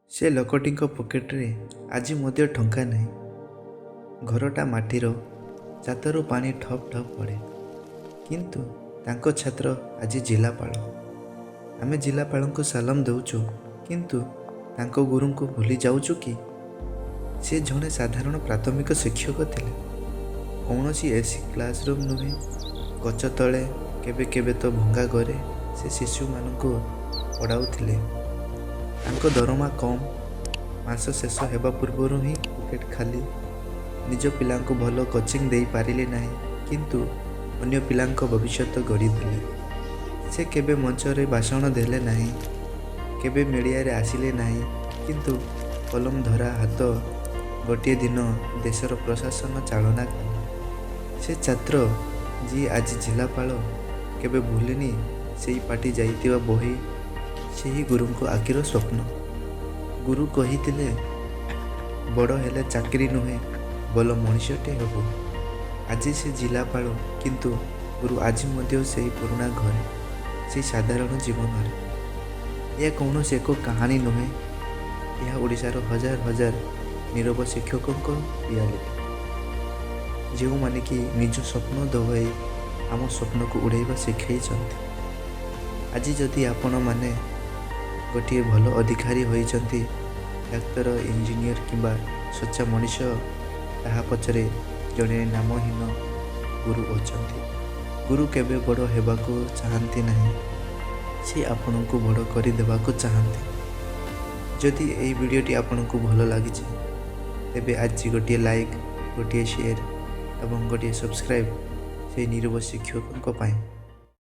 ସେ ଲୋକଟିଙ୍କ ପକେଟରେ ଆଜି ମଧ୍ୟ ଟଙ୍କା ନାହିଁ। ଘରଟା ମାଟିର, ଛାତରୁ ପାଣି ଠପ୍ ଠପ୍ ପଡ଼େ। କିନ୍ତୁ ତାଙ୍କ ଛାତ୍ର ଆଜି ଜିଲ୍ଲାପାଳ। ଆମେ ଜିଲ୍ଲାପାଳଙ୍କୁ ସାଲାମ ଦେଉଛୁ, କିନ୍ତୁ ତାଙ୍କ ଗୁରୁଙ୍କୁ ଭୁଲି ଯାଉଛୁ କି? ସେ ଜଣେ ସାଧାରଣ ପ୍ରାଥମିକ ଶିକ୍ଷକ ଥିଲେ। କୌଣସି ଏସି କ୍ଲାସରୁମ୍ ନୁହେଁ। ଗଛ ତଳେ, କେବେ କେବେ ତ ଭଙ୍ଗା ଘରେ ସେ ଶିଶୁମାନଙ୍କୁ ପଢ଼ାଉଥିଲେ। ତାଙ୍କ ଦରମା କମ୍। ମାସ ଶେଷ ହେବା ପୂର୍ବରୁ ହିଁ ପକେଟ ଖାଲି। ନିଜ ପିଲାଙ୍କୁ ଭଲ କୋଚିଂ ଦେଇପାରିଲେ ନାହିଁ, କିନ୍ତୁ ଅନ୍ୟ ପିଲାଙ୍କ ଭବିଷ୍ୟତ ଗଢ଼ିଦେଲେ। ସେ କେବେ ମଞ୍ଚରେ ଭାଷଣ ଦେଲେ ନାହିଁ, କେବେ ମିଡ଼ିଆରେ ଆସିଲେ ନାହିଁ, କିନ୍ତୁ କଲମ ଧରା ହାତ ଗୋଟିଏ ଦିନ ଦେଶର ପ୍ରଶାସନ ଚାଳନା କଲା। ସେ ଛାତ୍ର ଯିଏ ଆଜି ଜିଲ୍ଲାପାଳ, କେବେ ଭୁଲିନି ସେଇ ଫାଟି ଯାଇଥିବା ବହି, ସେହି ଗୁରୁଙ୍କ ଆଖିର ସ୍ୱପ୍ନ। ଗୁରୁ କହିଥିଲେ, "ବଡ଼ ହେଲେ ଚାକିରି ନୁହେଁ, ଭଲ ମଣିଷଟେ ହେବୁ।" ଆଜି ସେ ଜିଲ୍ଲାପାଳ, କିନ୍ତୁ ଗୁରୁ ଆଜି ମଧ୍ୟ ସେହି ପୁରୁଣା ଘରେ, ସେଇ ସାଧାରଣ ଜୀବନରେ। ଏହା କୌଣସି ଏକ କାହାଣୀ ନୁହେଁ। ଏହା ଓଡ଼ିଶାର ହଜାର ହଜାର ନିରବ ଶିକ୍ଷକଙ୍କ ରିଆଲିଟି, ଯେଉଁମାନେ କି ନିଜ ସ୍ୱପ୍ନ ଦବାଇ ଆମ ସ୍ୱପ୍ନକୁ ଉଡ଼ାଇବା ଶିଖାଇଛନ୍ତି। ଆଜି ଯଦି ଆପଣମାନେ ଗୋଟିଏ ଭଲ ଅଧିକାରୀ ହୋଇଛନ୍ତି, ଡାକ୍ତର, ଇଞ୍ଜିନିୟର କିମ୍ବା ସଚ୍ଚା ମଣିଷ, ତାହା ପଛରେ ଜଣେ ନାମହୀନ ଗୁରୁ ଅଛନ୍ତି। ଗୁରୁ କେବେ ବଡ଼ ହେବାକୁ ଚାହାନ୍ତି ନାହିଁ। ସେ ଆପଣଙ୍କୁ ବଡ଼ କରିଦେବାକୁ ଚାହାନ୍ତି। ଯଦି ଏହି ଭିଡ଼ିଓଟି ଆପଣଙ୍କୁ ଭଲ ଲାଗିଛି, ତେବେ ଆଜି ଗୋଟିଏ ଲାଇକ୍, ଗୋଟିଏ ସେୟାର ଏବଂ ଗୋଟିଏ ସବସ୍କ୍ରାଇବ୍ ସେଇ ନିରବ ଶିକ୍ଷକଙ୍କ ପାଇଁ।